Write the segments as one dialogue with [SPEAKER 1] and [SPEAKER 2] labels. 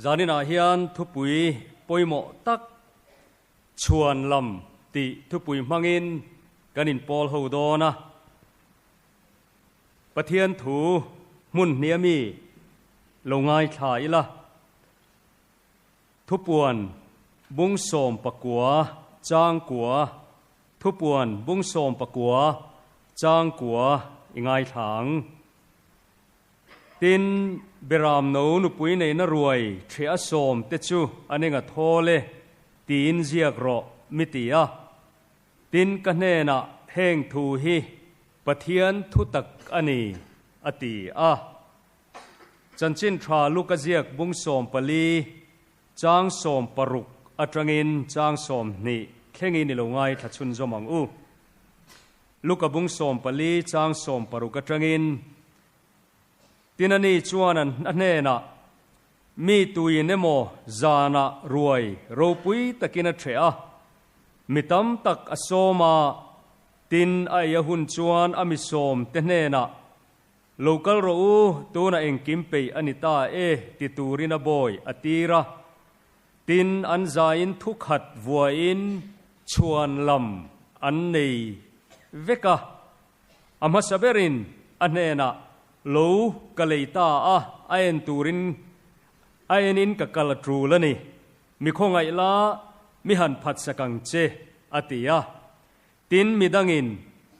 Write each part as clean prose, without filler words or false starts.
[SPEAKER 1] Zaninah hian thupui pawimawh tak chhuan lam tih thupui hmangin kan inpawl ho dawn a. Pathian thu hmun hnih ami lo ngaithla ila. Thupuan bung 19 chang kua Thupuan bung 19 chang kua i ngaithla ang. Tin, Beram no nupui neihna ruai ṭheh a sawm te chu an enga thawl e, tiin ziak rawh, mi ti a. Tin, ka hnenah heng thu hi Pathian thu tak a ni, a ti a. Chanchin ṭha Luka ziak bung 14, chang 16 aṭangin chang 20 thlengin i lo ngaithla chhunzawm ang u. Luka bung 14 chang 16 aṭangin, Tin ani chuan a hnenah, Mi tuin emaw zanah ruai ropui takin a ṭheh a, mi tam tak a sawm a, tin a ei a hun chuan a mi sawm te hnenah, Lo kal rawh u, tunah engkim peih a ni ta e, ti turin a bawi a tir a. Tin, an zaiin thukhat vuain chhuan lam an nei vek a. A hmasa berin a hnenah, Lo ka lei ta a, a en turin a enin ka kal a tul a ni. Mi khawngaih la, mi han phatsak ang che, a ti a. Tin, midangin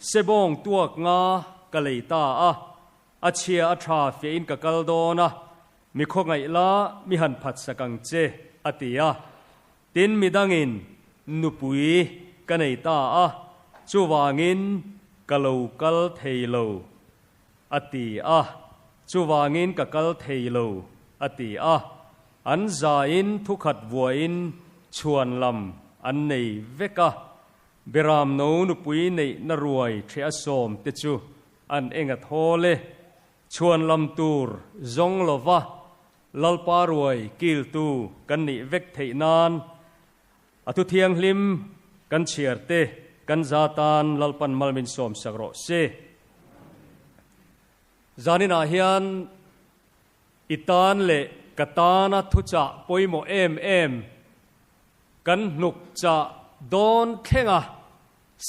[SPEAKER 1] sebawng tuak nga ka lei ta a, a chhia a tha fiahin ka kal dawn a, mi khawngaih la, mi han phatsak ang che, a ti a. Tin, midangin nupui ka nei ta a, chuvangin ka lo kal thei lo, a ti a. Chuvangin ka kal thei lo, a ti a. An zaiin thukhat vuain chhuan lam an nei vek a. Beram no nupui neihna ruai ṭheh a sawm te chu an eng a thawl e. Chhuan lam tur zawng lova Lalpa ruai kiltu kan nih vek theih nan a thu thianghlim kan chhiar te kan za tan Lalpan mal min sawm sak rawh se. Zaninah hian i tan leh ka tana thuchah pawimawh em em kan hnuk chah dawn thlenga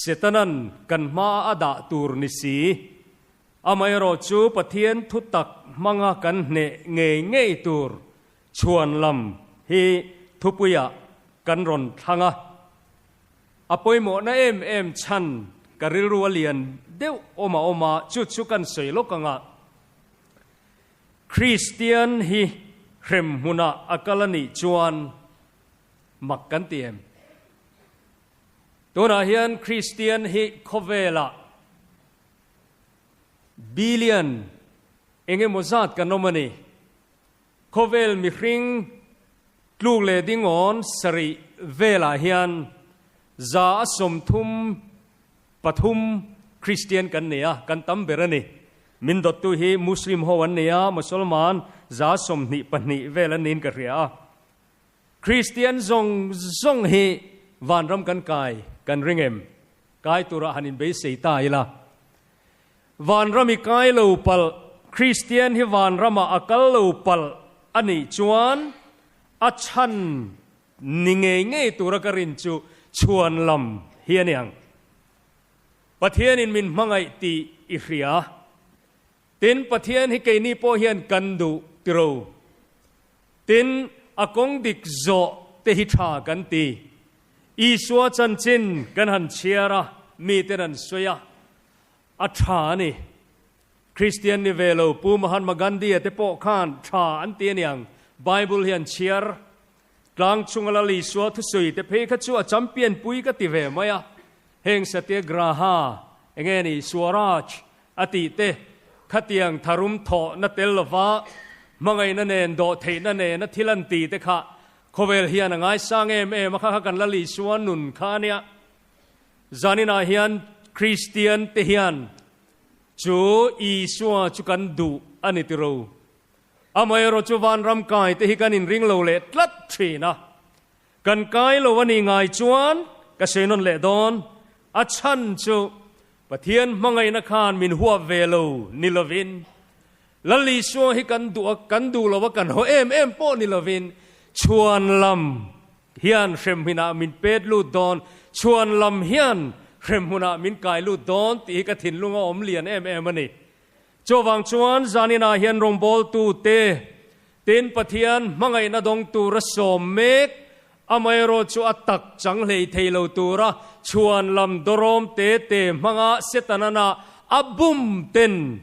[SPEAKER 1] Setanan kan hma a dah tur ni si. Amaherawh chu Pathian thu tak hmanga kan hneh ngei ngei tur chhuan lam hi thupuiah kan rawn thlang a. A pawimawhna em em chhan ka rilru a lian deuh awm a awm a, chu chu kan sawi lawk ang a. Kristian hi hrem hmunah a kal a nih chuan mak kan ti em? Tunah hian Kristian hi khawvelah Billion eng emaw zat kan awm a ni. Khawvel mihring tluk leh dingawn sarih velah hian 133 Kristian kan nei a, kan tam ber a ni. Min dawttu hi Muslim ho an nei a, Mosolman 22 vel an niin ka hria a. Kristian zawng zawng hi vanram kan kai kan ring em? Kai turah han inbeisei ta ila. Vanram i kai lo palh, Kristian hi vanramah a kal lo palh a nih chuan a chhan ni ngei ngei tura ka rin chu chhuan lam hi a ni ang. Pathianin min hmangaih tih i hria. Tin, Pathian hi keini pawh hian kan duh tiro. Tin, a kawng dik zawh te hi tha kan ti. Isua chanchin kan han chhiar a, miten an sawi a, a tha a ni. Kristian ni ve lo Pu Mahatma Gandhi-a te pawh khan tha an ti a niang, Bible hi an chhiar. Tlang chunga Lal Isua thusawi te phei kha chu a champion pui ka ti ve mai a. Heng Satyagraha, enge ni, Swaraj a tih te, khatiang tharum thawhna tel lova hmangaihna nen dawhtheihna nena thil an ti te kha khawvel hian a ngaisang em em a, kha kha kan Lal Isua nun kha a nia. Zaninah hian Kristian te hian chu Isua chu kan duh a ni tiro. Amaherawh chu vanram kai te hi kan inring lo leh tlat thin a. Kan kai lo a nih ngai chuan ka sawi nawn leh dawn. A chhan chu Pathian hmangaihna khan min huap ve lo ni lovin, Lal Isua hi kan duh a, kan duh lo a, kan haw em em pawh ni lovin, Chhuan lam hian hremhmunah min pet lut dawn, chhuan lam hian hremhmunah min kai lut dawn tih hi ka thinlung a awm lian em em a ni. Chuvang chuan zaninah hian rawngbawltute tin Pathian hmangaihna dawng tura sawm mek, amaherawh chu a tak chang hlei thei lo tura chhuan lam dawrawm te te hmanga Setanana a bum ten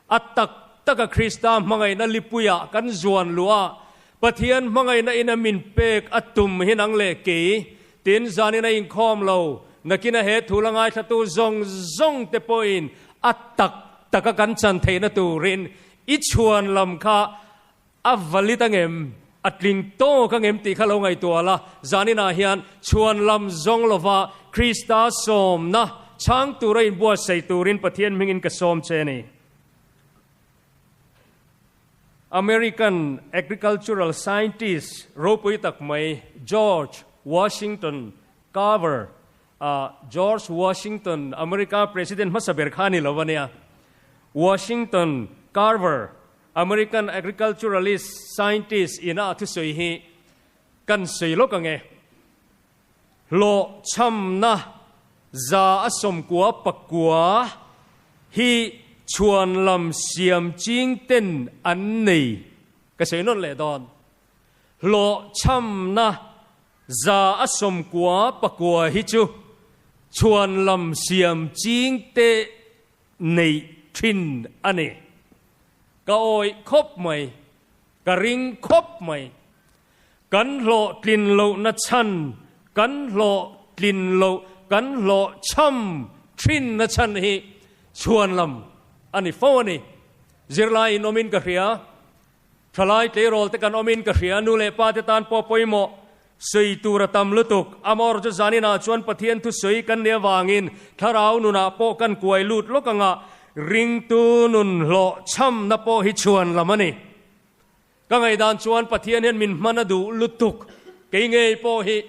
[SPEAKER 1] A tak taka Krista hmangaihna lipuiah kan zuan luh a, Pathian hmangaihna in a min pek a tum hi nang leh kei, tin zanin a inkhawm lo, nakin a he thu la ngaithlatu zawng zawng te pawhin a tak taka kan chan theihna turin i chhuan lam kha A valid angem? A tling tawk angem tih kha lo ngaihtuah la, zaninah hian chhuan lam zawng lova Krista sawmna chhang tura inbuatsaih turin Pathian hmingin ka sawm che a ni. American agricultural scientist ropui tak mai George Washington Carver, George Washington, America president hmasa ber kha a ni lo a nia. Washington Carver American agriculturalist scientist ina a thusawi hi kan sawi lawk ang e. Hlawhchhamna 199 hi chhuan lam siam ching ten an nei ka sawi nawn leh dawn. Hlawhchhamna 99 hi chu chhuan lam siam ching te neih thin a ni. Ka awih khawp mai, ka ring khawp mai. Kan hlawhtlin lohna chhan, kan hlawhtlin loh, kan hlawhchham thinna chhan hi chhuan lam a ni fo a ni. Zirlai in awmin ka hria, Thalai tleirawl te kan awmin ka hria, nu leh pa te tan pawh pawimawh sawi tur a tam lutuk. Amawr chu zaninah chuan Pathian thusawi kan nih avangin thlarau nunah pawh kan kuai lut lawk anga ringtu nun hlawh chhamna pawh hi chhuan lam a ni. Ka ngaihdan chuan Pathian hian min hman a duh lutuk, kei ngei pawh hi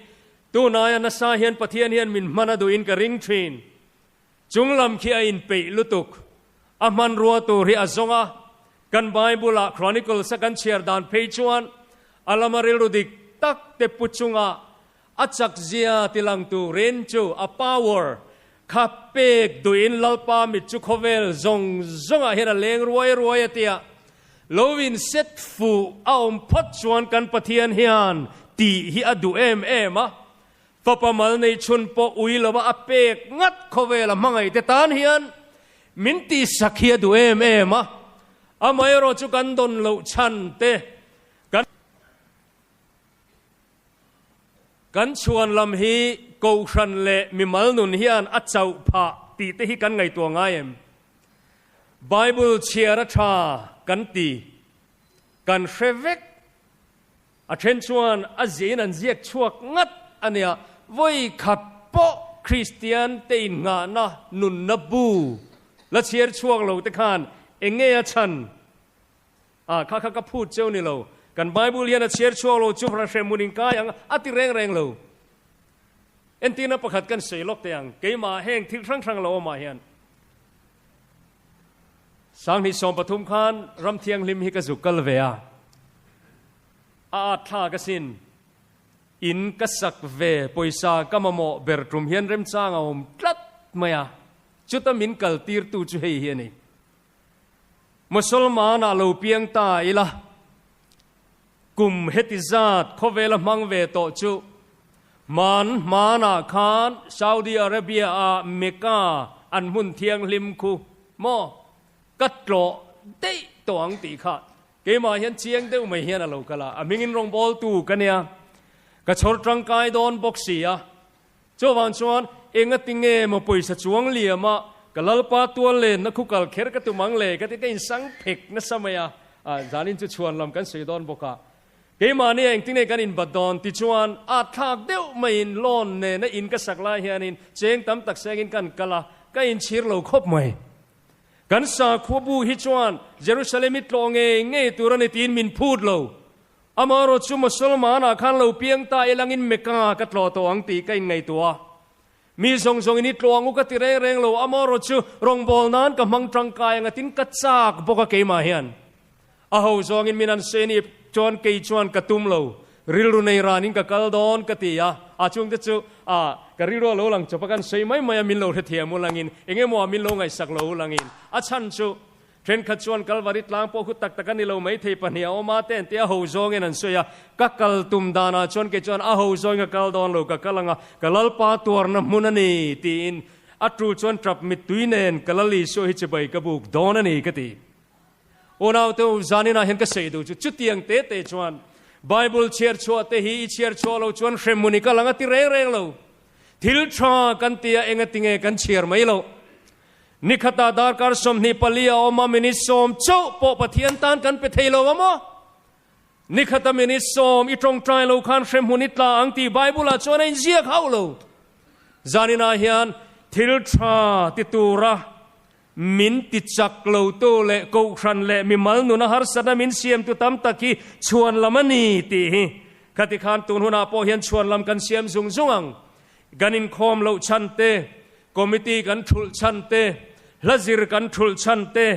[SPEAKER 1] tunaia nasa hian Pathian hian min hman a duhin ka ring thin. Chung lam khi a inpeih lutuk. A hmanrua tur hi a zawng a, kan Bible-ah Chronicles a kan chhiar dan phei chuan a lama rilru dik tak te pu chunga a chakzia tilang turin chu a power kha pek duhin Lalpa mit chu khawvel zawng zawngah hian a leng ruai ruai a tia. Lo inset fuh a awm phawt chuan kan Pathian hian tih hi a duh em em a. Fapa mal nei chhun pawh ui lova a pek ngat khawvel a hmangaih te tan hian min tihsak hi a duh em em a, amaherawh chu kan dawn loh chhan te kan kan chhuan lam hi kohhran leh mimal nun hian a chauh phah tih te hi kan ngaihtuah ngai em? Bible chhiar a tha kan ti kan hre vek. A then chuan a ziahin an ziak chhuak ngat a nia, vawi khat pawh Kristian te innghahna nunna bu la chhiar chhuak lo te khan eng nge a chhan? A, kha kha ka phut cheu ni lo, kan Bible hian a chhiar chhuak lo chu hrehmun inkai ang a ti reng reng lo. Entirna pakhat kan sawi lawk teh ang, keimah heng thil hrang hrang lo awmah hian 2013 khan ram thianghlim hi ka zuk kal ve a, a at thlak asin. In ka sak ve pawisa ka mamawh ber tum hian remchang a awm tlat mai a, chuta min kal tirtu chu hei hi a ni. Musalman ah lo piang ta ila, kum heti zat khawvela hmang ve tawh chu hman hmanah khan Saudi Arabia ah Mecca an hmun thianghlim khu maw ka tlawh daih tawh ang tih kha keimah hian chiang deuh mai hian a lo kal a, a hmingin rawngbawltu ka nia, ka chhawr tangkai dawn bawk si a. Chuvang chuan engati nge maw pawisa chuang liama ka Lalpa tual lenna khu kal kher ka tum ang le ka ti ka insang phek nasa mai a, zanin chu chhuan lam kan sawi dawn bawk a. Keimahni a engtin nge kan inbat dawn ti chuan a thlak deuh maiin loan nena in ka sak lai hianin cheng tam tak sengin kan kal a, ka inchhir lo khawp mai. Kan sakhua bu hi chuan Jerusalem i tlawh ngei ngei tur a ni tiin min phut lo. Amaherawh chu Musalmanah khan lo piang ta ilangin Mecca ka tlawh tawh ang tih ka inngaihtuah a. Mi zawng zawngin i tlawh ang u ka ti reng reng lo, amaherawh chu rawngbâwl nan ka hmang tangkai ang atin ka châk bawk a keimah hian. A ho zawngin min an sawi ni chuan kei chuan ka tum lo. Rilru nei ranin ka kal dawn ka ti a, a chungte chu a ka rilru a lo lang chawp a, kan sawi mai mai a, min lo hrethiam u langin, eng emaw ah min lo ngaihsak lo u langin. A chhan chu thenkhat chuan Kalvari tlang pawh khu tak tak a ni lo maithei pahnih a awm a te an ti a, ho zawngin an sawi a, ka kal tum danah chuan kei chuan a ho zawngin ka kal dawn lo, ka kal ang a, ka Lalpa tuarna hmun a ni tiin a tul chuan tap mittui nen ka Lal Isua hi chibai ka buk dawn a ni ka ti. Unaute u, zaninah hian ka sawi duh chu chutiang te te chuan Bible chhiar chhuah te hi i chhiar chhuah lo chuan hremhmun i kal ang a ti reng reng lo. Thil tha kan tia enga tinge kan chhiar mai loh. Nikhatah darkar 24 a awm a, minute sawm chauh pawh Pathian tan kan pe thei lo a maw? Nikhata minute sawm i tawngtai lo khan hremhmun i tla ang tih Bible ah chuan a inziak hauh lo. Zaninah hian thil tha ti tura Min ti chak lotu leh kohhran leh mimal nuna harsatna min siamtu tam tak hi chhuan lam a ni tih hi khati khan tun hunah pawh hian chhuan lam kan siam zung zung ang. Kan inkhawm loh chhan te, committee kan thulh chhan te, hla zir kan thulh chhan te,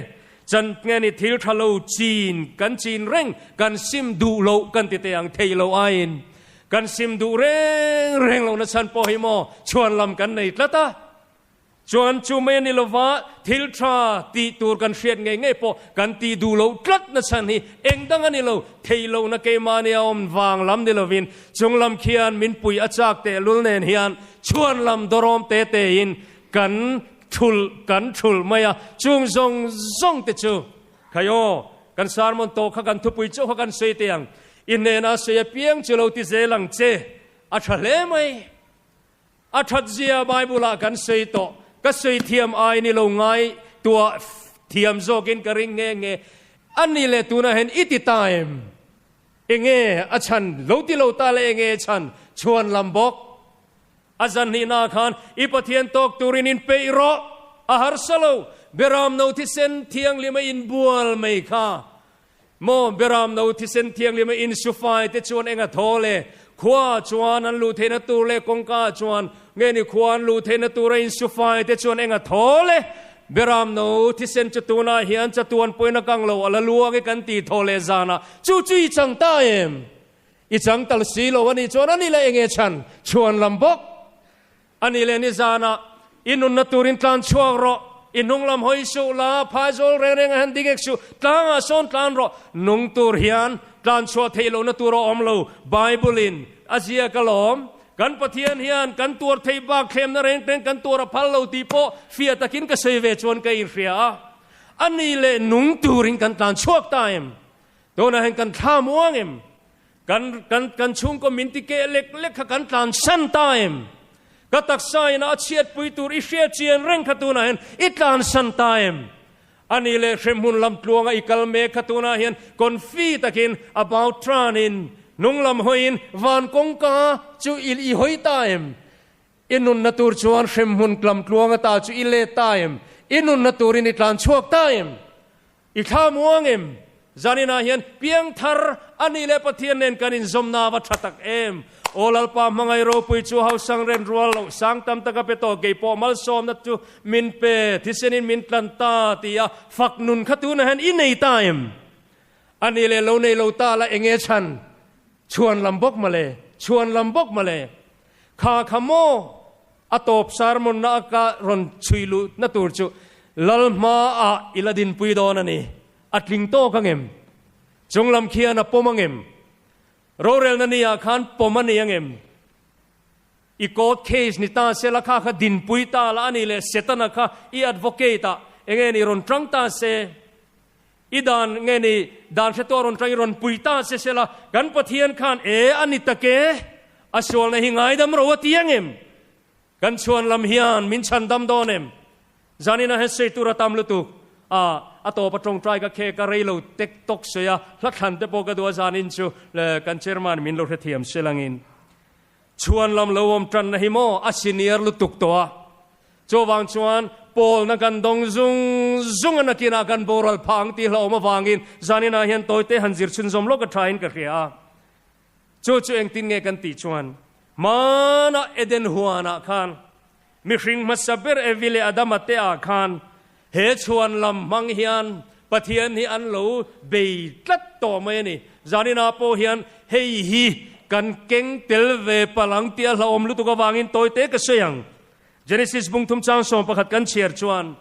[SPEAKER 1] chan nge ni thil tha lo chin kan chin reng kan sim duh loh kan ti teh ang thei lo aiin kan sim duh reng reng lohna chhan pawh hi maw chhuan lam kan nei tlat a. Chuan chu mai a ni lova, thil tha tih tur kan hriat ngei ngei pawh kan tih duh loh tlat na chhan hi eng dang a ni lo, thei lohna keimahni a awm vang lam ni lovin chung lam khian min pui a chak tehlul nen hian chhuan lam dawrawm te tein kan thulh kan thulh mai a, chung zawng zawng te chu khai aw, kan sermon tawh kha kan thupui chauh kha kan sawi teh ang, i hnena sawi apiang chu lo ti zel ang che, a tha hle mai. A that zia Bible ah kan sawi tawh. Ka sawi thiam ai ni lo ngai tuah thiam zawkin ka ring nge nge. A ni leh tunah hian i ti ta em? Enge a chhan? Lo ti lo ta le enge a chhan? Chhuan lam bawk. A zan hnihnaah khan i Pathian tawk turin in peih rawh. A harsa lo. Beram no thisen thianghlim a inbual mai kha. Maw Beram no thisen thianghlim a insufai te chuan eng a thaw le? Khua chuan an luh theihna tur leh kawngka chuan nge ni khua an luh theihna tur a insufai te chuan eng a thaw le? Beram no thisen chu tunah hian chatuan pawhin a kang lo a la luang e kan tih thaw leh zanah chu chu i chang ta em? I chang tal si lo a nih chuan a ni leh enge chhan? Chhuan lam bawk. A ni leh ni zanah i nunna turin tlan chhuak rawh, i hnung lam hawi suh la, phaizawl reng reng a han ding ek suh, tlangah sawn tlan rawh. Nung tur hian tlan chhuah theih lohna tur a awm lo, Bible-in a ziak alawm. Kan Pathian hian kan tuar theih bak thlemna reng reng kan tuar a phal lo tih pawh fiah takin ka sawi ve chuan ka inhria a. A ni leh nung turin kan tlan chhuak ta em? Tunah hian kan thla muang em? Kan kan kan chhungkaw min ti keh lek lek kha kan tlan san ta em? Ka taksa ina a chhiatpui tur i hriat chian reng kha tunah hian i tlan san ta em? A ni leh hremhmun lam tluanga i kal mek kha tunah hian confi takin about turn-in hnung lam hawiin van kawngka chu i i hawi ta em? I nunna tur chuan hremhmun lam tluanga ta chu i let ta em? I nunna turin i tlan chhuak ta em? I thla muang em? Zaninah hian piangthar a nih leh Pathian nen kan inzawmna a va tha tak em? Aw Lalpa hmangaih ropui chu hausang ren rual loh sang tam taka pe tawh kei pawh malsawmna chu min pe thisenin min tlan ta ti a fak nun kha tunah hian i nei ta em? A nih leh lo nei lo ta la enge chhan? Chhuan lam bawk mawle, chhuan lam bawk mawle. Kha kha maw? A tawp sermon-na a ka rawn chhui luhna tur chu Lal hmaah i la dinpui dawn a ni. A tling tawk ang em? Chung lam khian a pawm ang em? Rorelna ni-ah khan pawm a ni ang em? I court case ni ta se la kha kha dinpui ta la a ni leh Setana kha i advocate-ah enge ni rawn tang ta se? I dan nge ni dan hre tawh rawn tang i rawn pui ta se se la kan Pathian khan e a ni tak e, a sualna hi ngaidam ro a ti ang em? Kan chhuan lam hian min chhan dam dawn em? Zanina hian sawi tur a tam lutuk a, a tawp a tawngtai ka khek a rei lo tek tawk sawi a, hla thlan te pawh ka duh a zanin chu le kan chairman min lo hrethiam se langin chhuan lam lo awm tanna hi maw a senior lutuk tawh a. Chuvang chuan pawlna kan dawng zung zung a nakinah kan boral phah ang tih hlauhawm avangin zaninah hian tawite han zir chhunzawm lawk a thain ka hria a. Chu chu engtin nge kan tih chuan hmanah Eden huanah khan mihring hmasa ber Evi leh Adama te ah khan he chhuan lam hmang hian Pathian hi an lo bei tlat tawh mai a ni. Zaninah pawh hian hei hi. kan keng tel ve palh ang tih a hlauhawm lutuk avangin tawi te ka sawi ang. Genesis bung thum chang 11 kan chhiar chuan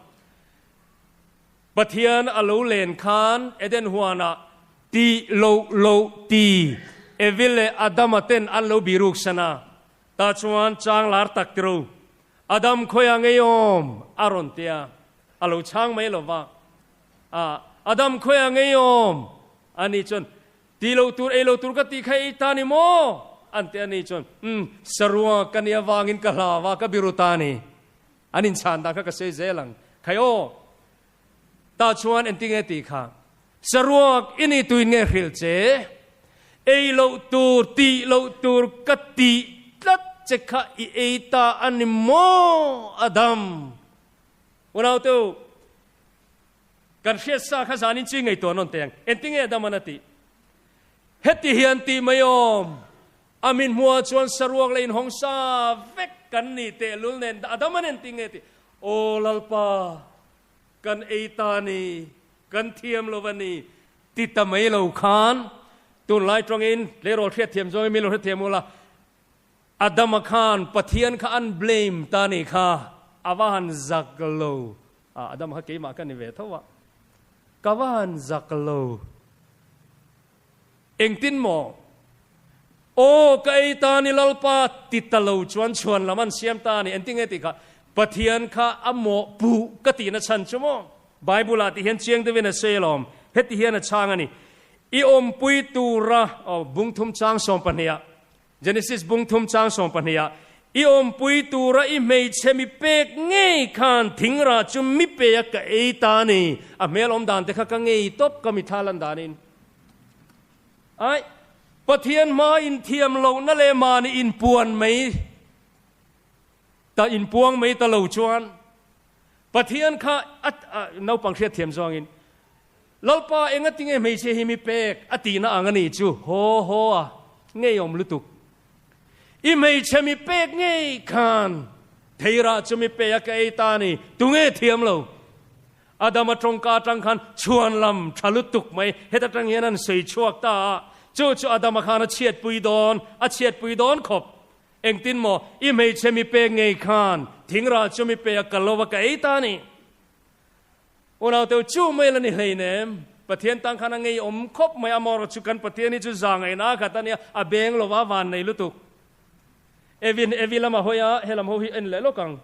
[SPEAKER 1] Pathian a lo len khan Eden huanah tih loh loh ti Evi leh Adama ten an lo biruk san a. Tah chuan chang lar tak tiro Adam khawiah ngeiawm a rawn ti a, a lo chhang mai lo va. A, Adam khawiah ngeiawm a nih chuan Ti lo tur, ei lo tur ka tih kha ei ta ni maw? An ti a nih chuan Umm, saruang ka nih avangin ka hlau a, ka biru ta a ni. An inchhan dan kha ka sawi zel ang. Khai aw! Tah chuan engtinge tih kha? Saruak i nih tuin nge hrilh che? Ei loh tur, tih loh tur ka tih tlat che kha i ei ta a ni maw, Adam? Unaute u, kan hriat sa kha zanin chi ngaihtuah nawn teh ang. Engtinge Adam an a tih? Heti hian tih mai awm. A min hmuah chuan saruak leh inhawng sa vek kan ni tehlul nen Adam an engtinge tih? Aw Lalpa! Kan ei ta ni, kan thiam lo a ni, ti ta mai lo khan tunlai tawngin tleirawl hriatthiam zawngin min lo hrethiam ula, Adama khan Pathian kha an blame ta ni kha a va han zak lo. Ah, Adama kha keimah ka ni ve tho a, ka va han zak lo. Engtin maw? Aw, ka ei ta ni Lalpa ti ta lo chuan chhuan lam an siam ta a ni. Engtin nge tih kha? Pathian kha a mawh puh ka tihna chhan chu maw? Bible ah ti hian chiang deuhin a sawi alawm. Heti hian a chhang a ni. I awmpui tura, aw, bungthum chang 12 ah, Genesis bungthum chang 12 ah, I awmpui tura i hmeichhe mi pek ngei khan thingrah chu mi pe a ka ei ta a ni. A hmel awm dan te kha ka ngei tawp ka mitthla lan danin. Aih, Pathian hma inthiam lohna leh mahni inpuan mai ta inpuang mai ta lo chuan Pathian kha a naupang hriatthiam zawngin Lalpa engatinge hmeichhia hi mi pek a tihna ang a nih chu haw haw a ngeiawm lutuk. I hmeichhe mi pek ngei khan theirah chu mi pe a ka ei ta a ni, tunge thiam lo? Adama tawngka atang khan chhuan lam tha lutuk mai heta tang hian an sawi chhuak ta a, chu chu Adama khan a chhiatpui dawn, a chhiatpui dawn khawp. Engtin maw, i hmeichhe mi pek ngei khan thingrah chu mi pe a ka lo a ka ei ta a ni. Unauteu chu mai la ni hleinem, Pathian tan khan a ngeiawm khawp mai, amaherawhchu chu kan Pathian hi chu za ngaihna a khat a nia, a beng lova van nei lutuk. Evin, Evi lama hawi a, helam ho hi en leh lawk ang.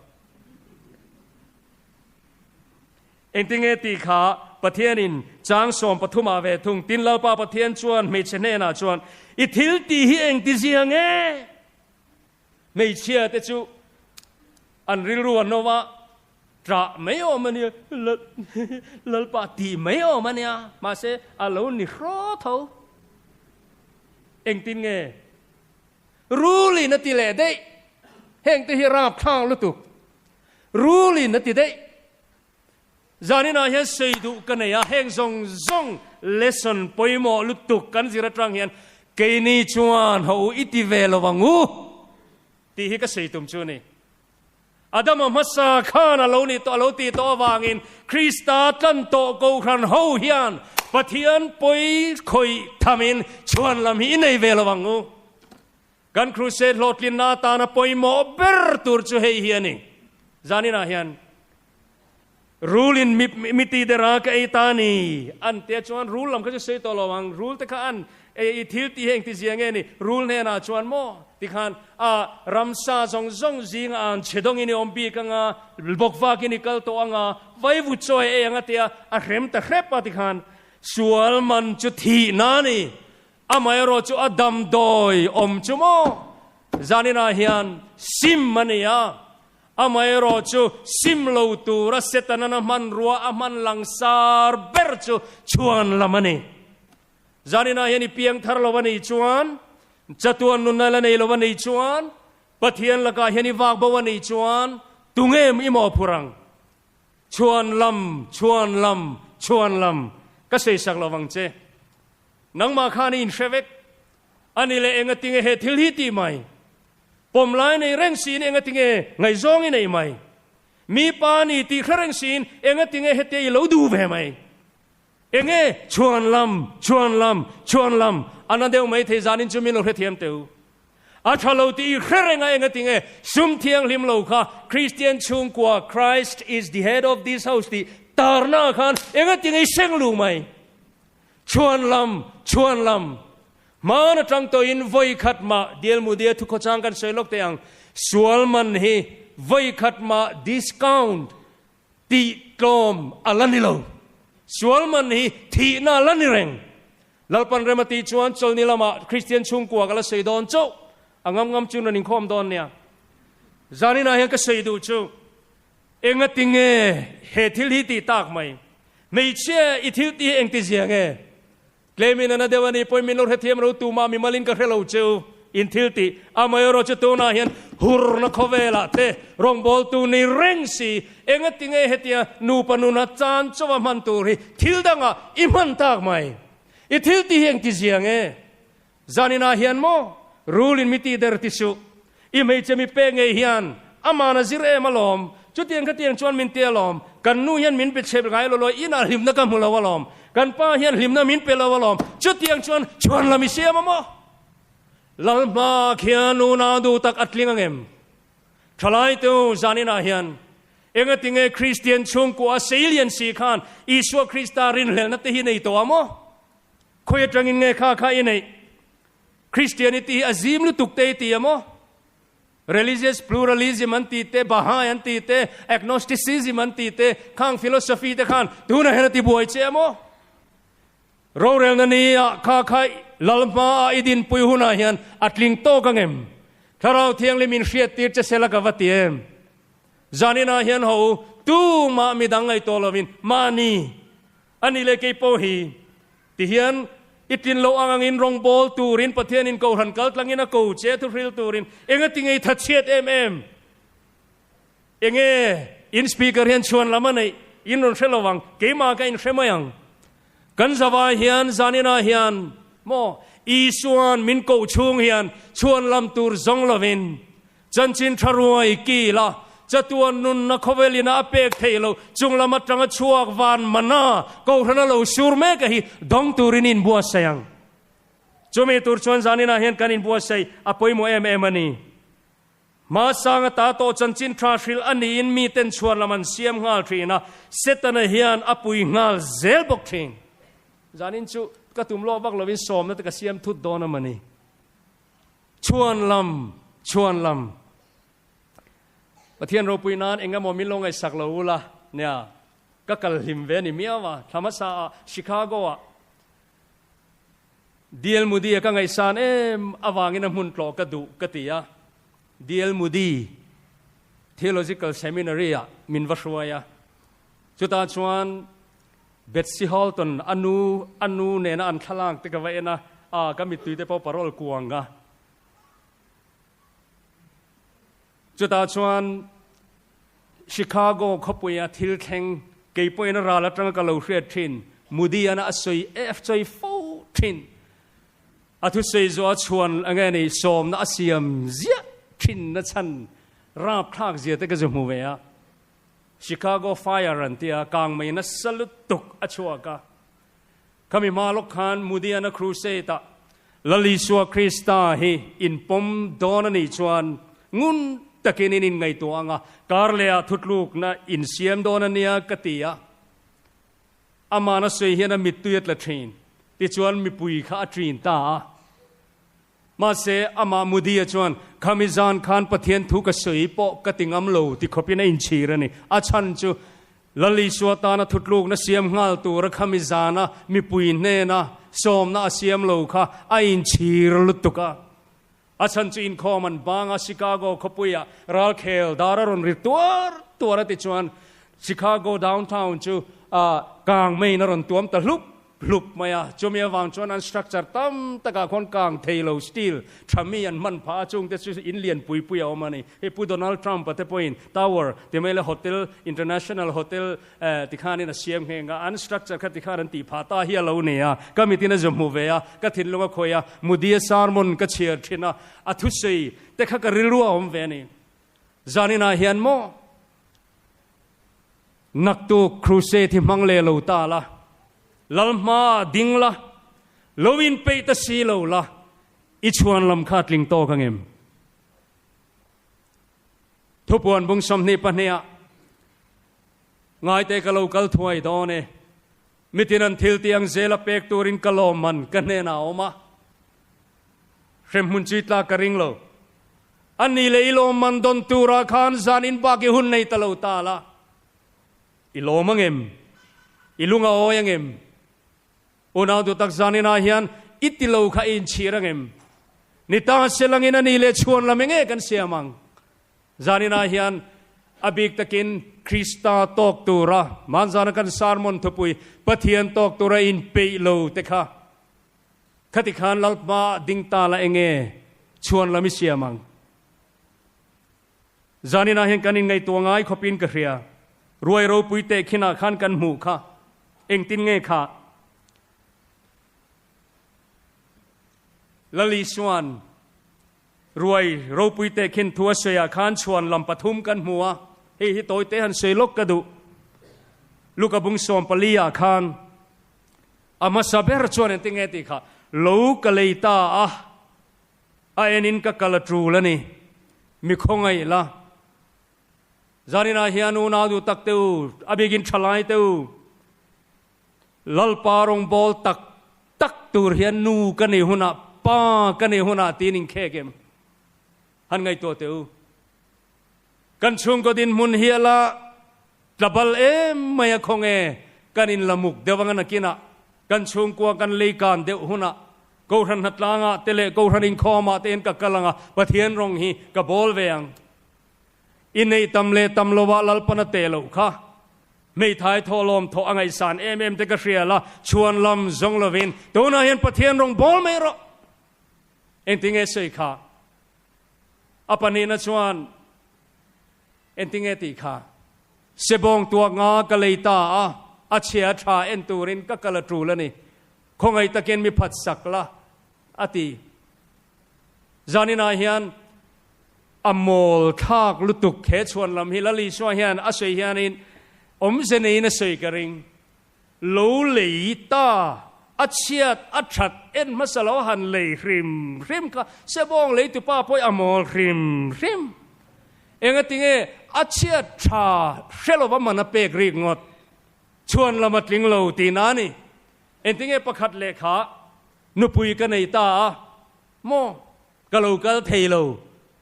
[SPEAKER 1] Engtinge tih kha Pathianin chang 13 ah ve thung, Tin Lalpa Pathian chuan hmeichhe hnenah chuan, I thil tih hi engti zia nge? Hmeichhia te chu an rilru an awm a, ṭah mai awm a nia, Lalpa tih mai awm a nia, mahse a lo ni hraw tho. Engtin nge? Rulin a ti leh daih, hengte hi rapthlak lutuk. Rulin a ti daih. Zaninah hian sawi duh ka nei a, heng zawng zawng lesson pawimawh lutuk kan zir atang hian keini chuan ho u i ti ve lo ang u tih hi ka sawi tum chu a ni. Adama hmasa khan a lo ni tawh a lo ti tawh avangin Krista tlan tawh Kohhran ho hian Pathian pawi khawih thamin chhuan lam hi i nei ve lo ang u. Kan Crusade hlawhtlinna atana pawimawh ber tur chu hei hi a ni. Zaninah hian Rul in mi ti der a ka ei ta a ni. An tia chuan rul lam kha chu sawi tawh lo ang. Rul te kha an ei i thil tih hi engti zia nge ni? Rul hnenah chuan maw tikhan a ramsa zawng zawng zinga an chhe dawngin i awm bik anga, bawkvakin i kal tawh anga, vaivu chaw i ei anga tia a hrem ta hrep a tikhan sual man chu thihna a ni. Amaherawh chu a damdawi awm chu maw zaninah hian sim a ni a, amaherawh chu sim lo tura Setanan a hmanrua a hman langsar ber chu chhuan lam a ni. Zaninah hian i piang thar lo a nih chuan, chatuan nunna la nei lo a nih chuan, Pathian lakah hian i vak bo a nih chuan tunge i mawhphurh ang? Chhuan lam, chhuan lam, chhuan lam ka sawisak lo vang che. Nangmah khan i inhre vek. A ni leh enga tinge he thil hi tih mai? Pawm lai nei reng siin enga tinge ngaihzawng i nei mai? Mi pa ni tih hre reng siin enga tinge hetia i lo duh ve mai? Enge chhuan lam, chhuan lam, chhuan lam. A na deuh mai thei zanin chu min lo hrethiam teh u. A tha lo tih i hre reng a engatinge sum thianghlim lo kha Kristian chhungkua Christ is the head of this house tih tarna khan engatinge i seng lu mai? Chhuan lam, chhuan lam. Hman atang tawhin vawi khat mah Dial Mudia thukhawchang kan sawi lawk teh ang, sual man hi vawi khat mah discount tih tlawm a la ni lo. Sual man hi thihna a la ni reng. Lalpan rem a tih chuan chawlhni lamah Kristian chhungkua ka la sawi dawn chauh. A ngam ngam chu nan inkhawm dawn nia. Zaninah hian ka sawi duh chu engati nge he thil hi tih tak mai? Hmeichhia i thil tih hi engti zia nge? Tlemin a na deuh a ni pawhin min lo hrethiam ro tumah mimalin ka hre lo cheu in thil tih. Amaherawh chu tunah hian hurna khawvelah te rawngbawltu ni reng si engati nge hetia nupa nuna chan chauha hman tur hi thil dangah i hman tak mai. I thil tih hi engti zia nge? Zaninah hian maw rul in mi tih der ti suh. I hmeichhe mi pek ngei hian amah a zir em alawm, chutiang khatiang chuan min ti alawm, kan nu hian min pe chhep ngai lo lawi inah hlimna ka hmu lo alawm, kan pa hian hlimna min pe lo alawm, chutiang chuan chhuan lam i siam a maw? Lalhma khian unau duh tak a tling angem? Thalai tu zaninah hian engatinge Kristian chhungkua a seilian si khan Isua Krista rinhlelna te hi nei tawh a maw? Khawi atangin nge kha kha i neih? Christianity hi a zim lutuk te i ti a maw? Religious pluralism an ti te, Baha'i an ti te, Agnosticism an ti te, khang philosophy te khan tunah hian a ti buai che a maw? Rorelna ni ah kha kha lal hma ah i dinpui hunah hian a tling tawk ang em? Thlarau Thianghlim in hriattir che sela ka va ti em? Zaninah hian ho u, tumah midang ngaihtuah lovin mahni a ni leh kei pawh hi Tihian, i tlin loh ang angin rawngbâwl tûrin Pathianin kohhran kal tlangin a ko che thuhril tûrin enga ti ngei thatchhiat em em? Enge in speaker hian chhuan lam a neih in rawn hre lo ang, keimah ka inhre mai ang. Kan zavai hian zaninah hian maw Isua'n min koh chhung hian chhuan lam tûr zawng lovin Chanchin tha ruai kil a, chatuan nunna khawvel ina a pek theih loh chung lam atanga chhuak van mana kohhran a lo sur mek a hi dawng turin inbuatsaih ang. Chumi tur chuan zaninah hian kan inbuatsaih a pawimawh em em a ni. Hmasanga ta tawh chanchin tha hrilh a niin miten chhuan lam an siam nghal thin a, Setana hian a pui nghal zel bawk thin. Zanin chu ka tum lawk vak lovin sawmna te ka siam thut dawn a mawni. Chhuan lam, chhuan lam. Pathian ropui nan eng emaw min lo ngaihsak lo ula, nia, ka kal hlim ve a ni miau a, thla hmasa ah Chicago ah DL Moody a ka ngaihsan em avangin a hmun tlawh ka duh ka ti a, DL Moody Theological Seminary ah min va hruai a, chutah chuan Betsy Halton a nu a nu nena an thlalak te ka va en a, a ka mittui te pawh parol kuang a. Chutah chuan Chicago khawpuia thil thleng kei pawhin a ral atanga ka lo hriat thin Moody-ana a sawi ef chawi fo thin. A thusawi zawh a chhuan a nge ni sawmna a siam ziah thin na chhan rapthlak zia te ka zu hmu ve a. Chicago Fire an tia kang mai nasa lutuk a chhuak a. Khami hma lawk khan Mudiana Crusade ah Lal Isua Krista hi inpawm dawn a nih chuan ngun takin in inngaihtuah ang a, kar leh ah thutlukna insiam dawn a nia ka ti a. Amahna sawi hian a mittui a tla thin. Tichuan mipui kha a ṭin ta a. Mahse, amah Moody-a chuan, Khami zan khan Pathian thu ka sawi pawh ka ti ngam lo ti khawpin a inchhir a ni. A chhan chu, Lal Isua tana thutlukna siam nghal tura khami zana mipui hnena sawmna a siam lo kha a inchhir lutuk a. A chhan chu inkhawm an bang a, Chicago khawpuiah ralkhel dar a rawn ri tuar tuar a ti chuan Chicago downtown chu kang meiin a rawn tuam ta hlup hlup mai a, chumi avang chuan an structure tam takah khawn kang thei lo steel tha mi an hman phah a, chungte chu in lian pui pui a awm a ni. Hei Pu Donald Trump a te pawhin tower ti mai leh hotel, international hotel tikhanin a siam nghe nga, an structure kha tikhan an tih phah ta hi a lo ni a, ka mitin a zu hmu ve a, ka thinlung a khawih a, Modi-a sermon ka chhiar thin a, a thusawi te kha ka rilru a awm ve a ni. Zaninah hian maw? Naktuk crusade hi hmang leh lo ta la, Lalhma ding la, Lo inpeih ta si lo la, i chhuan lam kha tling tawk ang em? Thupuan bung 22 ah, Ngaite ka lo kal thuai dawn e, mitin an thil tih ang zela pek turin ka lawmman ka hnenah a awm a, hremhmun chu i tlak ka ring lo. A ni leh i lawmman dawn turah khan zan in bak i hun nei ta lo ta la, i lawm ang em? I lung a awi ang em? Unau duh tak zaninah hian i ti lo kha i inchhir ang em? Ni ta selangin a ni leh chhuan lam enge kan siam ang? Zaninah hian a bik takin Krista tawk tura hmanzana kan sermon thupui Pathian tawk tura inpeih lo te kha khati khan Lalpa ding ta la enge chhuan lam i siam ang? Zaninah hian kan inngaihtuah ngai khawpin ka hria. Ruai ropui teh khinah khan kan hmuh kha. Engtin nge kha? Lali chuan ruai ropui teh khin thu a sawiah khan chhuan lam pathum kan hmu a, hei hi tawite han sawi lawk ka duh. Luka bung 14 ah khan a hmasa ber chuan engtin nge tih kha, Lo ka lei ta a. A enin ka kal a tul a ni. Mi khawngaih la. Zaninah hian unau duh tak te u, a bikin thalai te u, Lalpa rawngbâwl tak tak tur hian nu ka nei hunah, pa ka nei hunah tiin inkhek em? Han ngaihtuah teh u. Kan chhungkaw dinhmun hi a la tlabal em mai a khawnge kan inlamuk deuh anga nakinah kan chhungkua kan leikan deuh hunah Kohhran hnatlangah te leh Kohhran inkhawmah te hian ka kal anga Pathian rawng hi ka bawl ve ang. I neih tam leh tam lovah Lalpan a teh loh kha. Hmeithai thawhlawm thawh a ngaihsan em em te ka hria la, chhuan lam zawng lovin tunah hian Pathian rawng bawl mai rawh. Engtinge sawi kha? A pahnihna chuan engtinge tih kha? Sebawng tuak nga ka lei ta a, a chhia tha en turin ka kal a tul a ni. Khawngaih takin mi phat sak la, a ti. Zaninah hian a mawl thlak lutuk he chhuan lam hi Lal Isua hian a sawi hianin awmze neiin a sawi ka ring. Lo lei ta, a chhiat a that en hmasa lo han lei hrim hrim kha sebawng lei tupa pawh a mawl hrim hrim. Engatinge a chhiat tha hre lova man a pek rik ngawt. Chhuan lam a tling lo tihna a ni. Engtinge pakhat lehkha nupui ka nei ta a maw? Ka lo kal thei lo.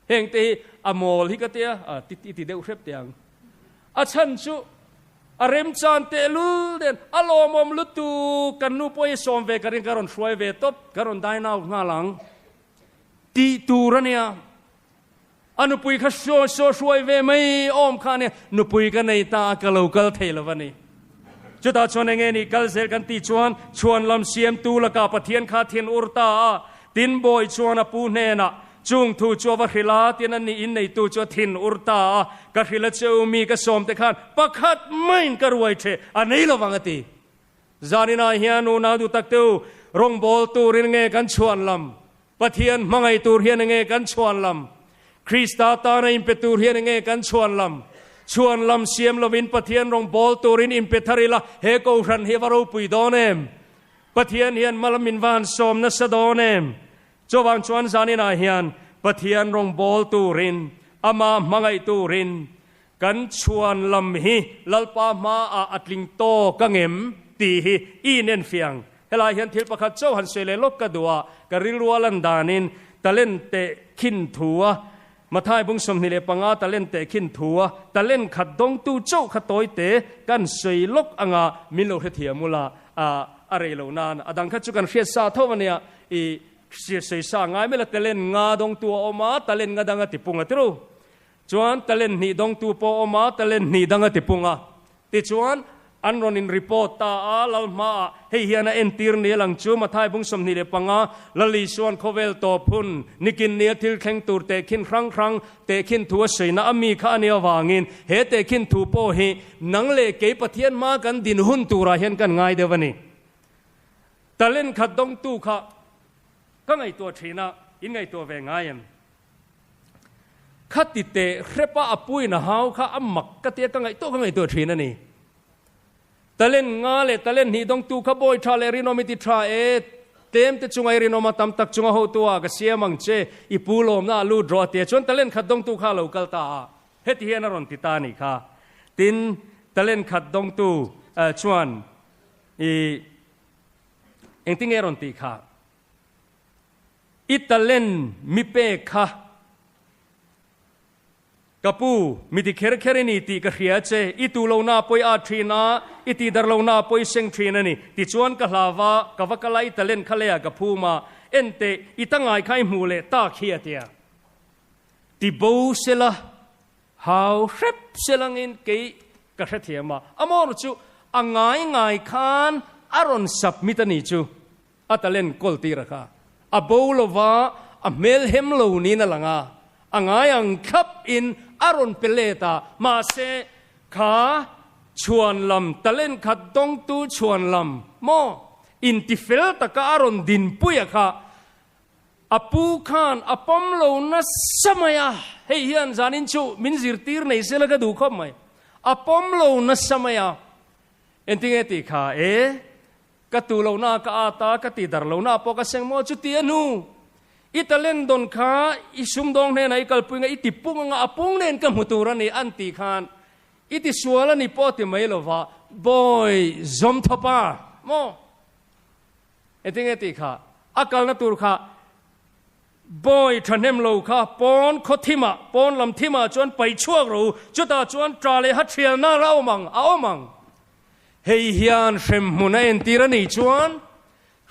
[SPEAKER 1] Heng te hi a mawl hi ka tia, a ti ti deuh hrep teh ang. A chhan chu a remchan tehlul den a lawmawm lutuk kan nu pawh hi sawm ve ka ring ka rawn hruai ve tawp, ka rawn dai nau nghal ang tih tur a nia. A nupui kha saw saw hruai ve mai awm kha a nia, nupui ka nei ta a ka lo kal thei lo a ni. Chutah chuan enge nih kal zel kan tih chuan chhuan lam siamtu lakah Pathian kha thin ur ta a, tin bawi chuan a pu hnenah chung thu chu a va hrilh a, tin a nih in neitu chu a thin ur ta a, ka hrilh a che u mi ka sawm te khan pakhat maiin ka ruai the a nei lo vang a ti. Zaninah hian unau duh tak te u, rawngbâwl turin nge kan chhuan lam? Pathian hmangaih tur hian enge kan chhuan lam? Krista tana inpe tur hian enge kan chhuan lam? Chhuan lam siam lovin Pathian rawng bawl turin inpe thar ila, he Kohhran hi a va ropui dawn em? Pathian hian hma lam min va han sawm nasa dawn em? Chuvang chuan zaninah hian Pathian rawng bawl turin, Amah hmangaih turin kan chhuan lam hi Lalpa hmaah a tling tawk angem tih hi i inenfiang. Helai hian thil pakhat chauh han sawi leh lawk ka duh a, ka rilru a lan danin talent teh khin thu a, Mathai bung 25 talent teh khin thu a, talent khat dawngtu chauh kha tawi te kan sawi lawk anga min lo hrethiam ula, a rei lo nan a dang kha chu kan hriat sa tho ania, i sawi sa ngai mai la talent nga dawngtu a awm a, talent nga dang a tipung a tiru. Chuan talent hnih dawngtu pawh a awm a, talent hnih dang a tipung a. Tichuan, an rawn in report ta a, Lal hmaah hei hian a entir ni a lang chu, Mathai bung 25, Lal Isuan khawvel tawp hun, nikin nia thil thleng tur tehkhin hrang hrang, tehkhin thu a sawina a mi kha a nih avangin, he tehkhin thu pawh hi nang leh kei Pathian hmaa kan din hun turah hian kan ngai deuh a ni. Talent khat dawngtu kha ka ngaihtuah thin a, in ngaihtuah ve ngai em? Khati teh hrepa a puin a hau kha a mak ka tia ka ngaihtuah ka ngaihtuah thin a ni. Talent nga leh talent hnih dawngtu kha bawi tha leh rinawm i ti tha e. Tlem te chunga i rinawm a, tam tak chunga hotu ah ka siam ang che, i pu lawmna a lut rawh a tia chuan talent khat dawngtu kha a lo kal ta a, heti hian a rawn ti ta a nih kha. Tin, talent khat dawngtu chuan i engtinge a rawn tih kha? I talent mi pek kha. Ka pu, mi ti kher kher i ni tih ka hria che, i tu lo na pawi at thin a, i ti dar lo na pawi seng thin a ni. Tichuan ka hlau va, ka va kal a, i talent kha leiah ka phum a, en teh, i ta ngai kha i hmuh leh tak hi a tia. Ti bo sela, hau hrep selangin kei ka hrethiam a, a mawr chu a ngai ngai khan a rawn submit a ni chu. A talent kawl tir a kha a bo lova, a hmel hem lo niin a lang a, a ngai ang thlap in a rawn pe let a, mahse kha chhuan lam talent khat dawngtu chhuan lam maw inti fel taka a rawn dinpui a kha a pu khan a pawm lo nasa mai a, hei hian zanin chu min zirtir nei sela ka duh khawp mai, a pawm lo nasa mai a, engtinge tih kha e. Ka tu lohna ka at a, ka ti dar lohna pawh ka seng maw? Chuti a hnu, i talent dawn kha i sumdawng hnenah i kalpui nga i ti pung anga a pung nen ka hmu tur a ni an tih khan i ti sual a ni pawh ti mai lova bawi zawm thawp a maw? Engtinge tih kha a kalna tur kha bawi thahnem lo kha pawn khaw thimah pawn lam thimah chuan paih chhuak ro chutah chuan tah leh ha thialna a awm ang a awm ang. Hei hian hremhmun a entir a nih chuan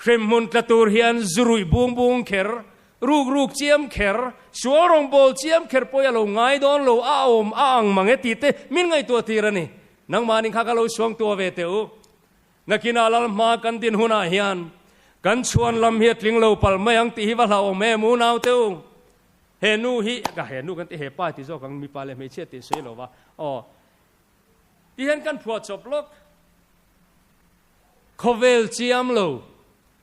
[SPEAKER 1] hremhmun tla tur hian zu ruih bung bung kher, ruk ruk chiam kher, sual rawngbâwl chiam kher pawh hi a lo ngai dawn lo, a awm a ang mang e tih te min ngaihtuah tir a ni. Nangmahni kha ka lo suang tua ve teh u. Nakinah lal hma kan din hunah hian kan chhuan lam hi a tling lo palh mai ang tih hi va hlauhawm em u naute u. He nu hi, ka he nu kan ti he pa ti zawk ang mipa leh hmeichhia tih sawi lo va, aw. Ti hian kan phuah chawp lawk. Khawvel chiam lo,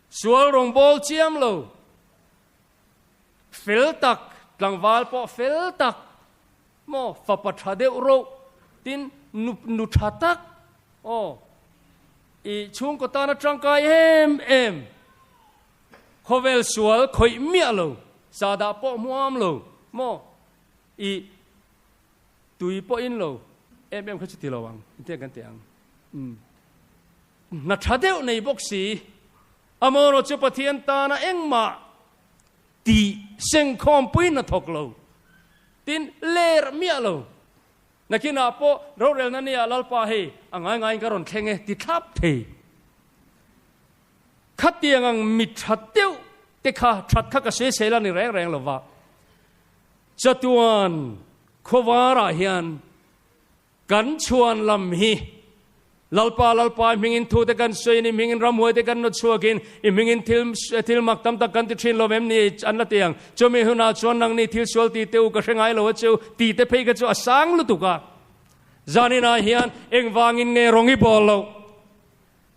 [SPEAKER 1] sual rawngbâwl chiam lo, fel tak, tlangval pawh fel tak, maw fapa ṭha deuh roh, tin nu nu ṭha tak, aw, i chhungkaw tana ṭangkai em em, khawvel sual khawih miah lo, sahdah pawh hmuam lo, maw, i Tui pawh in lo em em kha chu ti lo ang, intiang kan ti ang. Umm. Hna tha deuh nei bawk si, amaherawh chu Pathian tana engmah tih sengkhawmpui hna thawk lo, tin ler miah lo. Nakinah pawh rorelna nia Lalpa hei a ngai ngaiin ka rawn thleng e ti thlap thei. Khatiang ang mi tha deuh te kha that kha ka sawisel a ni reng reng lo va. Chatuan khawvarah hian kan chhuan lam hi Lalpa, Lalpa, i hmingin thute kan sawiin, i hmingin ramhuaite kan nawt chhuakin, i hmingin thil thil mak tam tak kan ti thin lo em ni? An la ti ang. Chumi hunah chuan nangni thil sual ti te u ka hre ngai lo a chu, ti te phei kha chu a sang lutuk a. Zaninah hian engvangin nge rawng i bawl loh?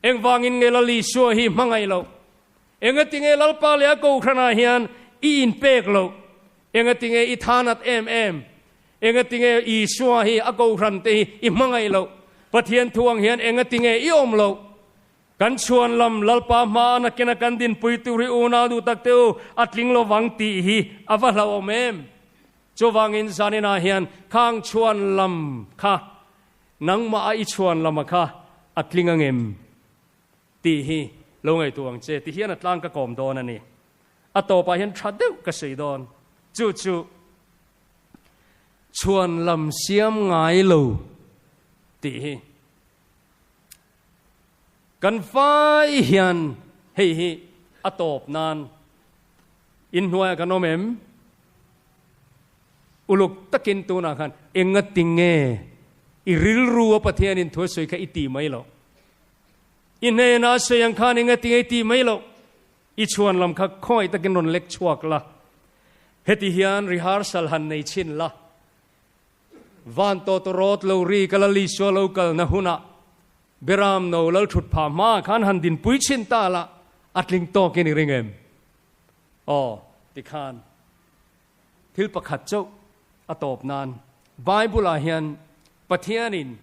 [SPEAKER 1] Engvangin nge Lal Isua hi hmangaih loh? Engatinge Lalpa leh a Kohhranah hian i inpek loh? Engatinge i thanat em em? Engatinge Isua hi a Kohhran te hi i hmangaih loh? Pathian thu ang hian engatinge i awm loh? Kan chhuan lam Lalpa hma a nakina kan dinpui tur hi unau duh tak te u, a tling lovang tih hi a va hlauhawm em? Chuvangin zaninah hian khang chhuan lam kha nangmah a i chhuan lama kha a tling angem? Tih hi lo ngaihtuah ang che ti hian a tlang ka kawm dawn a ni. A tawpah hian tha deuh ka sawi dawn. Chu chu chhuan lam siam ngai lo tih hi kan vai hian hei hi a tawp nan inhnuaiah kan awm em? Uluk takin tunah khan engatinge i rilru a Pathianin thu a sawi kha i tih mai loh? I hnenah a sawi ang khan enga ti ngei tih mai loh, i chhuan lam kha khawngaih takin rawn lek chhuak la. Heti hian rehearsal han nei chhin la. Van tawtawrawt lo ri ka la Lisua lo kalna hunah Beram no lal thut phah hma khan han dinpui chhin ta la, a tling tawkin i ring em? Aw, tikhan thil pakhat chauh a tawp nan Bible-ah hian Pathianin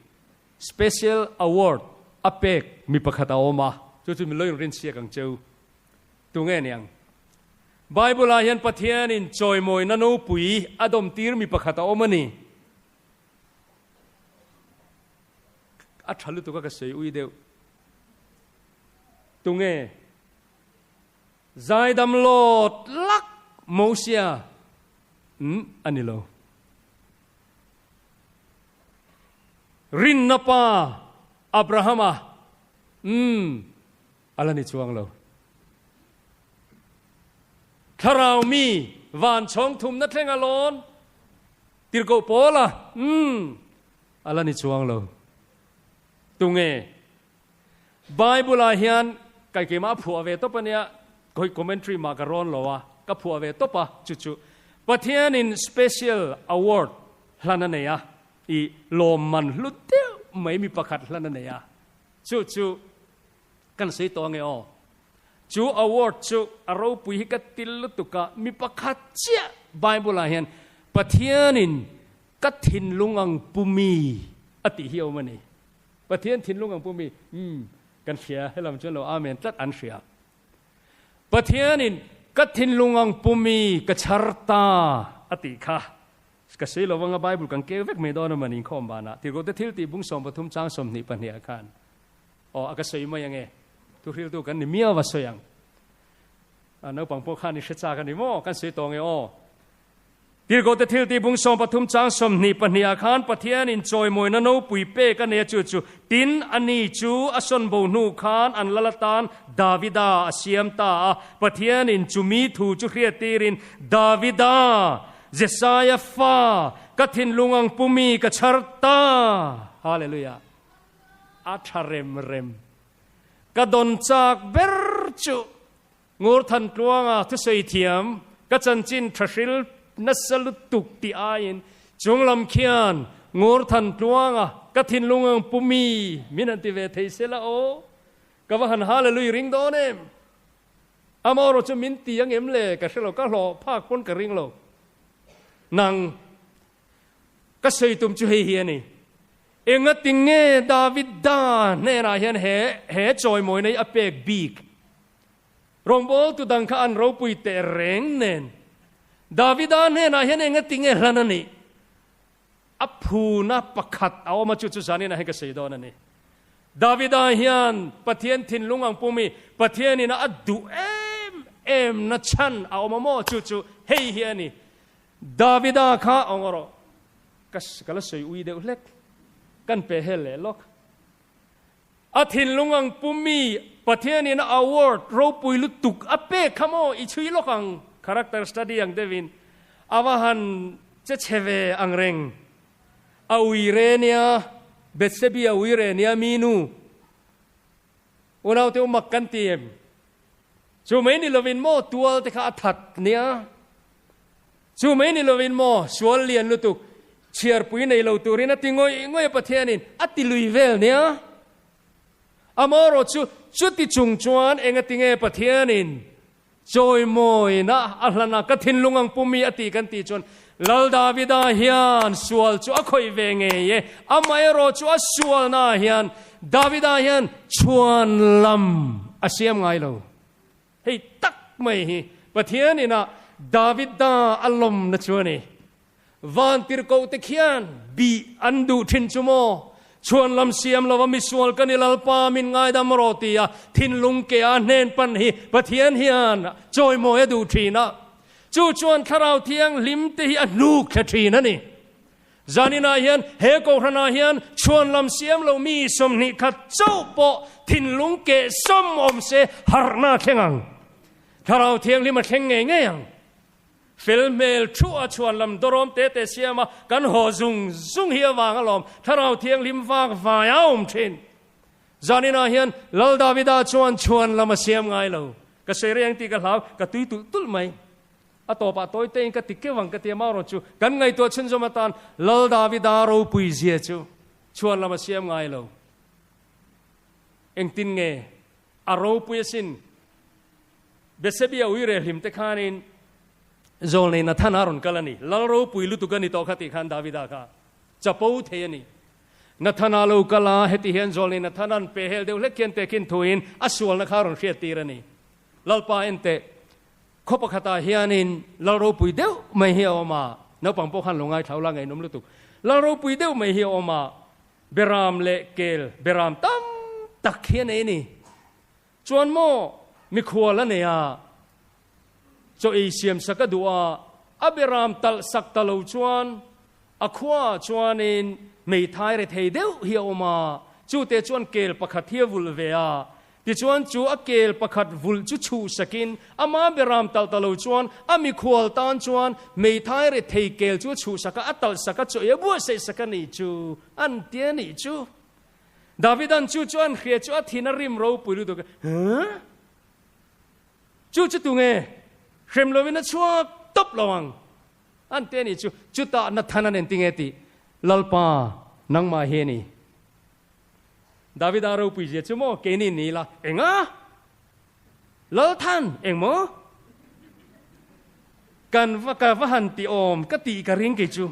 [SPEAKER 1] Special Award a pek mi pakhat a awm a, chu chu min lo inrinsiak ang cheu. Tunge niang? Bible-ah hian Pathianin chawimawina nopui a dawmtir mi pakhat a awm a ni. A tha lutuk a ka sawi ui deuh. Tunge? Zaidam lawt lak Mosia umm a ni lo. Rinna pa Abrahama umm a la ni chuang lo. Thlarau mi van chhawng thumna thleng a lawn tirhkoh Paula umm a la ni chuang lo. Tunge? Bible ah hian kai keimah a phuah ve tawp a nia, khawi commentary mah ka rawn lo a, ka phuah ve tawp a, chu chu Pathianin special award hlan a nei a, i lawmman hlu deuh mai mi pakhat hlan a nei a, chu chu kan sawi tawh ange aw. Chu award chu a ropui hi ka til lutuk a, mi pakhat chiah Bible ah hian Pathianin ka thinlung ang pumi a tih hi a awm a ni. Pathian thinlung ang pumi, umm, kan hria, helam chuan lo amen tlat an hria. Pathianin ka thinlung ang pumi ka chhar ta a tih kha ka sawi lo vanga Bible kan keu vek mai dawn a mani inkhawm banah Tirhkohte thil tih bung 13 chang 22 ah khan aw a ka sawi mai ange thuhriltu kan ni miau a sawi ang a naupang pawh khan i hre chak a ni maw kan sawi tawh nge aw Tirhkohte thiltih bung 13 chang 22 ah khan Pathianin chawimawina nopui pek a nei a chu chu tin a ni chu a sawn bo hnu khan an lal atan Davida a siam ta a. Pathianin chumi thu chu hriattirin Davida, Jesaia fa, ka thinlung ang pumi ka chhar ta. Hallelujah! A tha rem rem. Ka dawn chak ber chu Ngurthan tluanga thusawi thiam ka chanchin tha hril nasa lutuk tih aiin chunglam khian Ngurthan tluanga ka thinlung ang pu mi min han ti ve thei se la aw, ka va han hallelujah ring dawn em? Amaherawh chu min ti ang em le ka hre lo, ka hlawh phak pawn ka ring lo. Nang ka sawi tum chu hei hi a ni. Engati nge David da hnenah hian he he chawimawina hi a pek bik? Rawngbawltu dang kha an ropui teh reng nen Davida hnenah hian engati nge hlan a nih? A phuna pakhat a awm a, chu chu zanin ah hian ka sawi dawn a ni. Davida hian Pathian thinlung ang pumi Pathianin a duh em em na chhan a awm a maw? Chu chu hei hi a ni. Davida kha awng rawh, ka ka la sawi ui deuh hlek, kan pe hel leh lawk. A thinlung ang pumi Pathianin a award ropui lutuk a pek kha maw i chhui lawk ang, character study ang deuhin a va han che chhe ve ang reng. A ui re nia, Bethsebi a ui re nia mi nu. Unaute u mak kan ti em? Chu mai ni lovin maw tual te kha a that nia. Chu mai ni lovin maw sual lian lutuk chhiarpui nei lo turin a ti ngawih ngawih a Pathianin a ti lui vel nia. Amaherawh chu chuti chung chuan engatinge Pathianin chawimawina a hlan a ka thinlung ang pumi a ti kan tih chuan Lal Davida hian sual chu a khawih ve ngei e. Amaherawh chu a sualnaah hian Davida hian chhuan lam a siam ngai lo. Hei tak mai hi Pathian inah Davida a lawmna chu a ni. Vantirhkoh te khian bih an duh thin chu maw? Chhuan lam siam lova misual ka ni Lalpa min ngaidam rawh tia thinlung ke a hnen pan hi Pathian hian chawimawi a duh thin a. Chu chuan Thlarau Thianghlim te hi a hnuk thla thin a ni. Zaninah hian he Kohhranah hian chhuan lam siam lo mi 21 chauh pawh thinlung keh sawm awm se harhna a thleng ang. Thlarau Thianghlim a thleng ngei ngei ang. Fel hmel thu a chhuan lam dawrawm te te siam a kan haw zung zung hi avang alawm Thlarau Thianghlim vak vai a awm thin. Zaninah hian Lal Davida chuan chhuan lam a siam ngai lo. Ka sawi reng tih ka hlau, ka tui tulh tulh mai. A tawpah tawi tein ka ti keuh ang ka ti a, marawh chu kan ngaihtuah chhunzawm atan Lal Davida ropui zia chu chhuan lam a siam ngai lo. Engtin nge a ropui asin? Bethsebia ui reh hlim te khanin Zawlnei Nathana a rawn kal a ni. Lal ropui lutuk a ni tawh kha tih khan Davida kha chapo thei a ni. Nathana lo kal a, heti hian Zawlnei Nathana'n pehhel deuh hlek khian tehkhin thuin a sualna kha a rawn hriattir a ni. Lalpa en teh, khaw pakhatah hianin lal ropui deuh mai hi a awm a, naupang pawh khan lo ngaithla ula ngaihnawm lutuk. Lal ropui deuh mai hi a awm a, beram leh kel beram tam tak hi a nei a ni. Chuan maw mikhual a nei a, chaw ei siam sak a duh a, a beram talh sak ta lo chuan a khuaah chuanin hmeithai rethei deuh hi a awm a, chute chuan kel pakhat hi a vulh ve a, tichuan chu a kel pakhat vulh chu chhuh sakin ama beram talh ta lo chuan a mikhual tan chuan hmeithai rethei kel chu a chhuh sak a, a talh sak a, chaw ei a buatsaih sak a nih chu an ti a nih chu. Davidan chu chu an hria chu a thin a rim ropui lutuk a, Huh? Chu chu tunge? Hrem lovin a chhuak tawp lo ang. An ti a nih chu. Chutah Nathan an entinge tih? Lalpa, nangmah hi a ni. Davida ropui zia chu maw keini ni ila enga? Lalthan, eng maw? Kan va ka va han ti awm ka tih ka ring kei chu.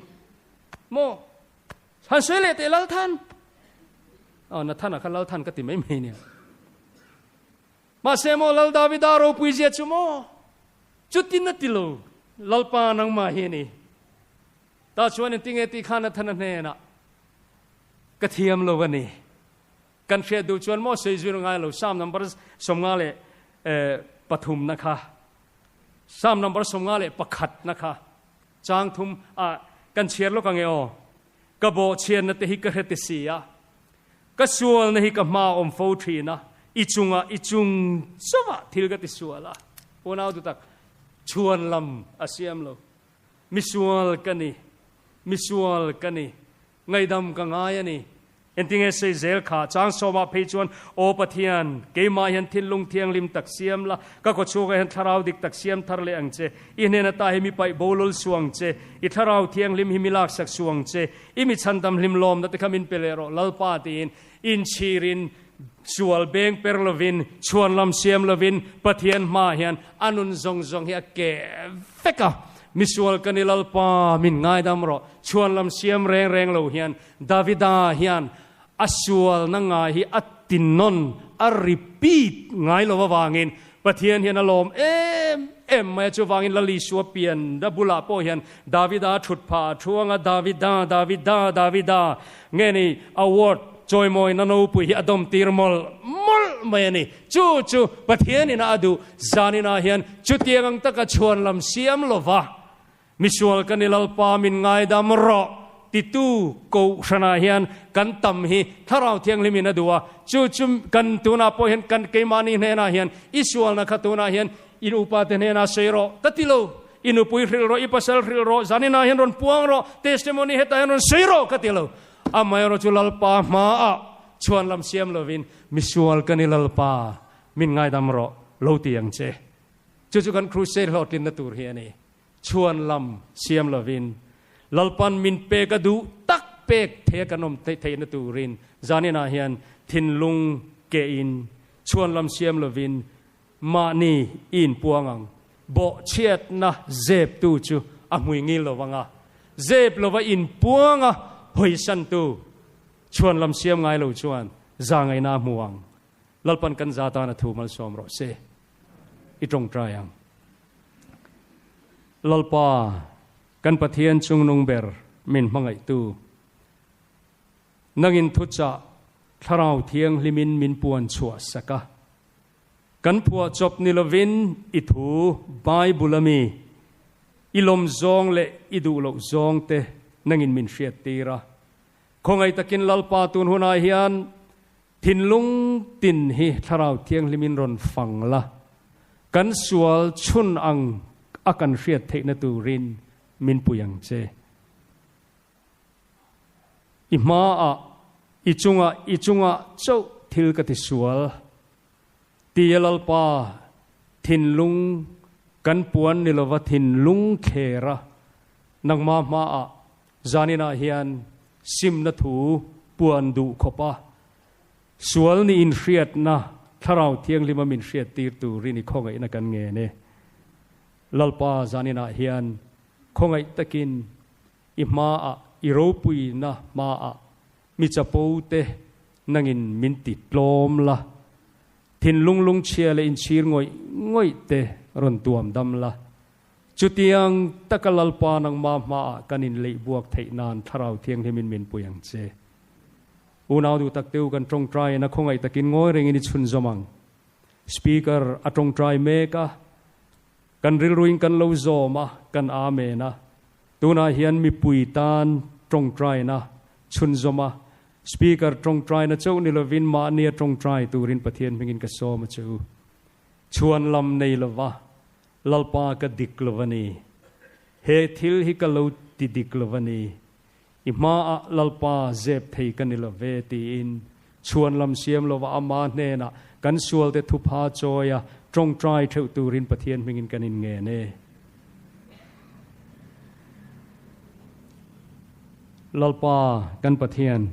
[SPEAKER 1] Maw? Han sawi leh teh Lalthan. Aw Nathana kha Lalthan ka ti mai mai nia. Mahse maw Lal Davida ropui zia chu maw chutin a ti lo Lalpa nangmah hi a ni. Ta chuan engtinge tih kha Nathana hnenah ka thiam lo a ni. Kan hriat duh chuan maw sawi zir ngai lo Psalm number 53 na kha Psalm number 51 na kha Chang thum ah kan chhiar lawk ang e aw. Ka bawhchhiatna te hi ka hre ti si a, ka sualna hi ka hma a awm fo thin a, i chungah i chung chauhah thil ka ti sual a. Unau dutak, chhuan lam a siam lo. Misual ka ni, misual ka ni, ngaihdam ka ngai a ni. Engtinge sei zel kha? Chang sawmah phei chuan, Aw Pathian, keimah hian thinlung thianghlim tak siam la, ka kawchhungah hian thlarau dik tak siam thar leh ang che. I hnen ata hi mi paih bo lul suh ang che. I thlarau thianghlim hi mi laksak suh ang che. I mi chhandam hlim lawmna te kha min pe leh rawh, Lalpa tiin inchhirin, sual beng per lovin, chhuan lam siam lovin, Pathian hmaah hian a nun zawng zawng hi a keh vek a. Misual ka ni Lalpa, min ngaidam rawh. Chhuan lam siam reng reng lo hian Davida hian a sualna ngai hi a tinnawn, a repeat, ngai lo avangin Pathian hian a lawm em em mai a, chuvangin Lal Isua pian a bulah pawh hian Davida a thut phah a thu anga Davida, Davida, Davida nge ni award chawimawina nopui hi a dawm tir mawlh mawlh mai a ni. Chu chu Pathianin a duh zaninah hian chutiang ang taka chhuanlam siam lova Misual ka ni Lalpa min ngaidam rawh titu Kohhranah hian kan tam hi Thlarau Thianghlim in a duh a, chu chu kan tunah pawh hian kan keimahni hnenah hian i sualna kha tunah hian in upa te hnenah sawi rawh ka ti lo, i nupui hrilh rawh, i pasal hrilh rawh, zaninah hian rawn puang rawh, testimony hetah hian rawn sawi rawh ka ti lo. Amaherawhchu chu Lalpa hmaah chhuan lam siam lovin misual ka ni Lalpa min ngaidam rawh lo ti ang che. Chu chu kan crusade hlawhtlinna tur hi a ni. Chhuan lam siam lovin Lalpan min pek a duh tak pek thei a kan awm theihna turin zaninah hian thinlung kehin chhuan lam siam lovin mahni i inpuang ang. Bawhchhiatna zeptu chu a hmui ngil lo vang a, zep lova inpuang a hawisantu chhuan lam siam ngai lo chuan za ngaihna a hmu ang. Lalpan kan za tan a thu malsawm rawh se. I tawngtai ang. Lalpa, kan Pathian chungnung ber min hmangaihtu, nangin thuchah Thlarau Thianghlimin min puan chhuah sak a. Kan phuahchawp ni lovin i thu Bible ami i lawm zawng leh i duh loh zawng te nangin min hriattir a. Khawngaih takin Lalpa tun hunah hian Thinlung tin hi Thlarau Thianghlimin rawn fang la, kan sual chhun ang a kan hriat theihna turin min pui ang che. I hmaah, i chungah, i chungah chauh thil ka ti sual, tia Lalpa thinlung kan puan ni lova thinlung thlera nangmah hmaah Zaninah hian simna thu puan duh khawp a, sual ni inhriatna Thlarau Thianghlima min hriattir turin i khawngaihna kan ngen e. Lalpa zaninah hian khawngaih takin i hmaah, i ropuina hmaah mi chapo te nangin min ti tlawm la. Thinlung lungchhia leh inchhir ngawih ngawih te rawn tuam dam la. Chutiang taka Lalpa nangmah hmaah kan inleih buak theih nan Thlarau Thianghlimin min pui ang che. Unau duh tak teu kan tawngtai in a khawngaih takin ngawi rengin i chhunzawm ang. Speaker a tawngtai mek a, kan rilruin kan lo zawm a, kan Amen a. Tunah hian mipui tan tawngtaina chhunzawm a, Speaker tawngtaina chauh ni lovin mahnia tawngtai turin Pathian hmingin ka sawm a che u. Chhuan lam nei lova, Lalpa ka dik lo a ni. He thil hi ka lo ti dik lo a ni. I hmaah Lalpa zep thei ka ni lo ve tiin chhuan lam siam lova ama hnenah kan sualte thupha chawia tawngtai theuh turin Pathian hmingin kan inngen e. Lalpa kan Pathian,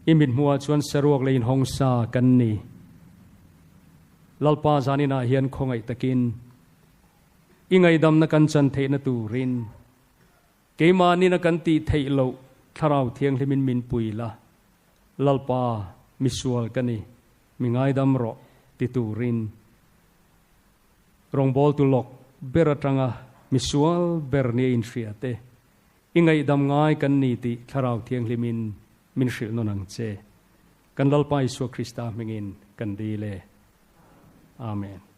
[SPEAKER 1] i mithmuhah chuan saruak leh inhawngsa kan ni. Lalpa zaninah hian khawngaih takin i ngaihdamna kan chan theihna turin Keimahnin a kan tih theih loh Thlarau Thianghlimin min pui la, Lalpa, misual ka ni, mi ngaidam rawh, ti turin rawngbawltu lawk ber atanga misual ber nia inhria te, i ngaihdam ngai kan ni tih Thlarau Thianghlimin min hrilh nawn ang che. Kan Lalpa Isua Krista hmingin kan dil e. Amen.